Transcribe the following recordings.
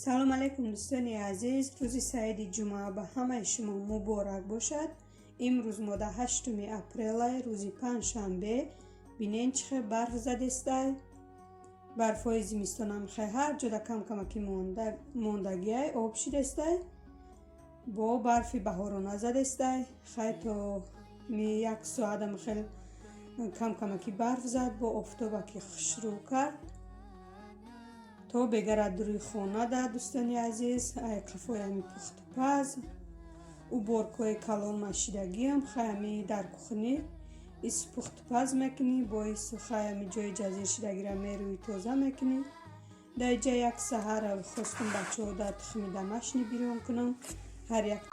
Салом алейкум, дӯстони азиз. Рӯзи саиди ҷумъа ба ҳамаи шумо муборак бошад. Имрӯз мо дар 8 апрелай, рӯзи панҷшанбе. Бинен, чӣ хел барф задестай. Барфҳои зимистонам хел ҳар ҷода кам-камаки мондагиай, об шидестай. Бо барфи баҳорона задестай. Хай, то ми як соатам хел кам-камаки барф зад, бо офтобаки хушрӯ кард. То бегарад рӯи хона да, дӯстони азиз, ай қафои ами пухтупаз, уборкаҳои калон машидагиам. Хай, ами дар кухни ис пухтупаз мекунӣ, боису хай ами ҷои ҷазир шидагира мерӯи, тоза мекунӣ. Дар ҷа як саҳар хостум бачаҳо да тухми домашний бирён кунам. Ҳар як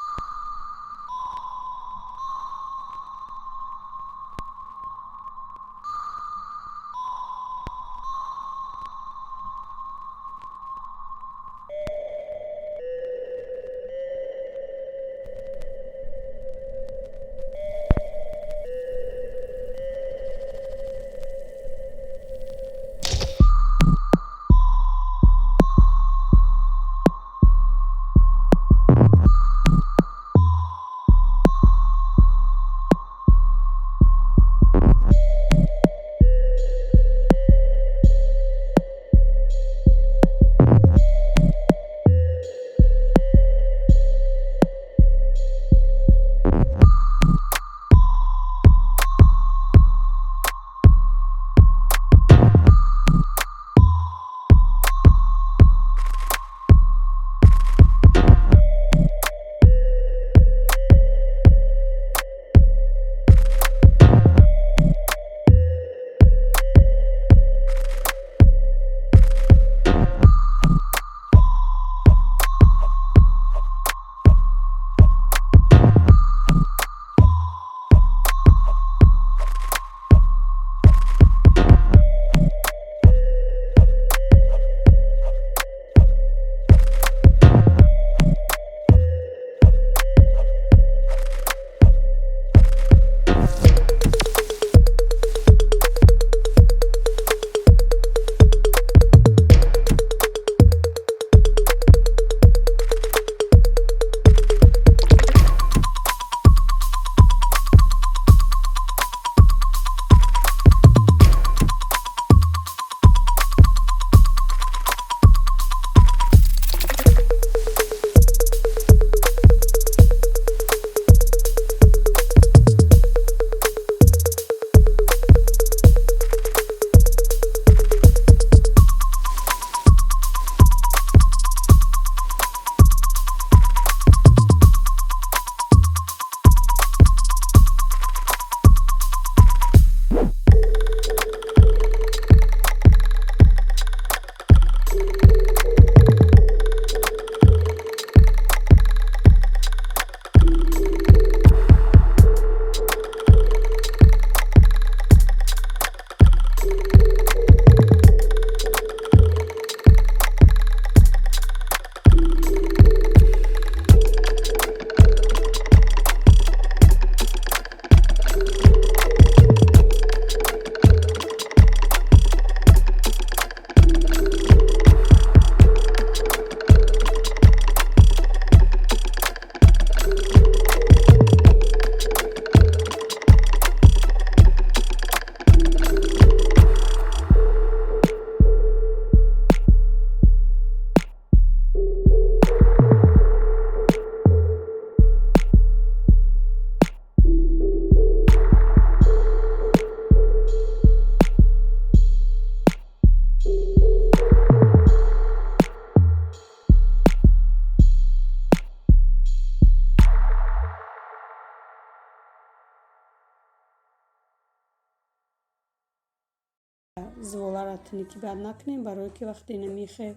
Зуволаро тунуки бад накунем, барое ки вақте ина михе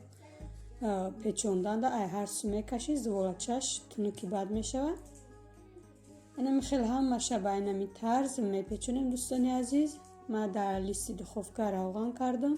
печонданда, ай ҳар су мекашӣ, зуволачаш тунуки бад мешавад. Инами хел ҳамаша ба инами тарз мепечонем, дӯстони азиз. Ман дар листи духовка равған кардам.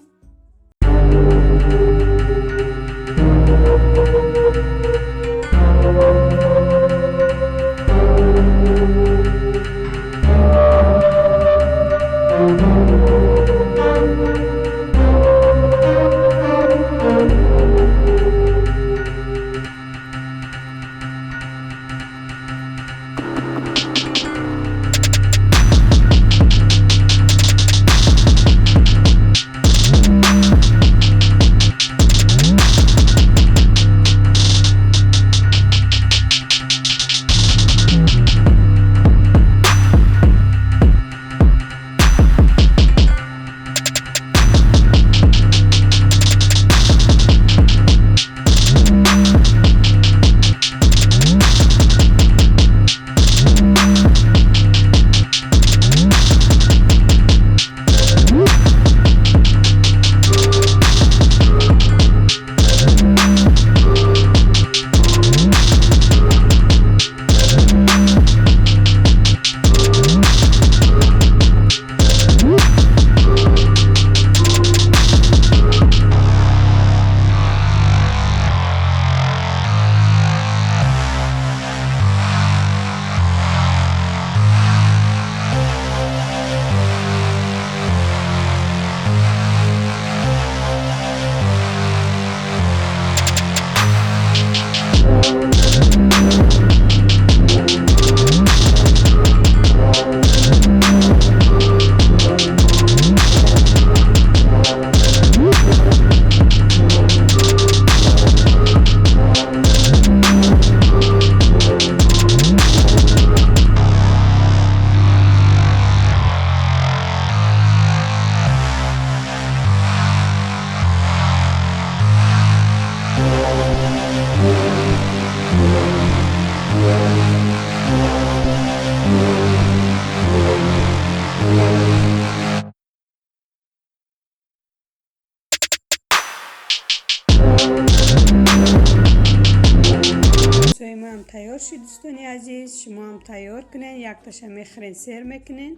Сои маам тайёр шуд, дӯстони азиз. Шумоам тайёр кунед, якташа мехӯрен, сер мекунен.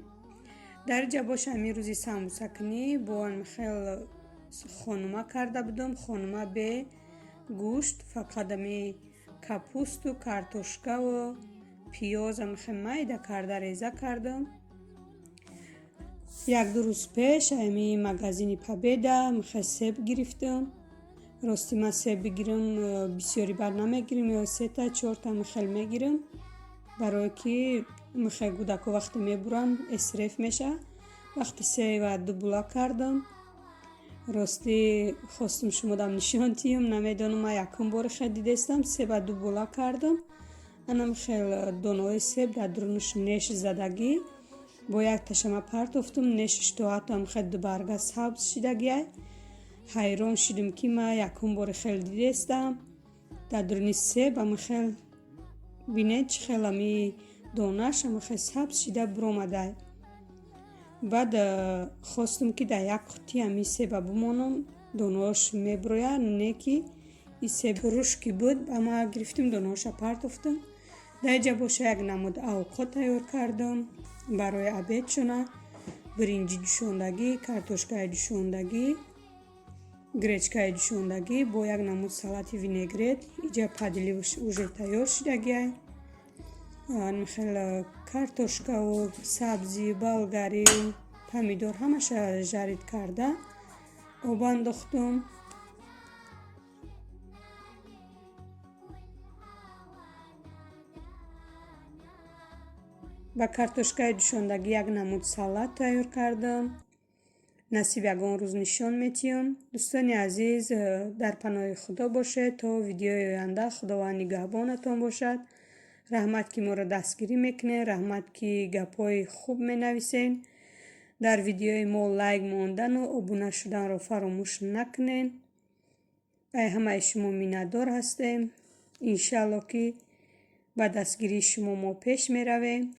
Дар ҷа боша, ҳамин рӯзи самбусакунӣ бо хел хонума карда будам. Хонума бе гӯшт, фақат ами капусту, картошкаву пиёз амихе майда карда реза кардам. 1-ду рӯз пеш ами магазини Победа михе себ гирифтам. Рости, ман себ бигирам, бисёри бад намегирам, ё сета, чорта михел мегирам, барое ки михе кӯдако вақте мебуранд, исроф меша. Вақти себа ду була кардам. Ростӣ, хостум шумодам нишон диҳам. Намедонам, ман якум бори хел дидестам. Себа ду була кардам, анам хел донаҳои себ дар дурунаш неш задагӣ. Бо як ташама партофтум, нешиш то ҳатто ҳамхел дубарга сабз шидагиай. Ҳайрон шудем, ки ман якум бори хел дидестам дар дуруни себ. Ами хел бинед, чӣ хел ами донаш ами хел сабз шида биромадай. Баъд хостум, ки дар як қутти ами себа бимонам, донаҳош мебирояд. Не ки и себ туруш ки буд, ба ма гирифтим, донаҳоша партофтум. Дар инҷа боша, як намуд овқот тайёр кардам барои обедшона: биринҷи ҷӯшондагӣ, картошкаи ҷӯшондагӣ, гречкаи ҷӯшондагӣ бо як намуд салати винегрет. Иҷа подливаш уже тайёр шидагиай. Хел картошкаву сабзи, болгарию помидор ҳамаша жарить карда об андохтум. Ба картошкаи ҷӯшондагӣ як намуд салат тайёр кардам. Насиб, ягон рӯз нишон метиҳам. Дӯстони азиз, дар паноҳи Худо бошед то видеои оянда. Худованд нигаҳбонатон бошад. Раҳмат, ки моро дастгирӣ мекунед, раҳмат, ки гапҳои хуб менависед. Дар видеои мо лайк мондану обуна шуданро фаромӯш накунед. Ай ҳамаи шумо миннатдор ҳастем. Иншалло, ки ба дастгирии шумо мо пеш меравем.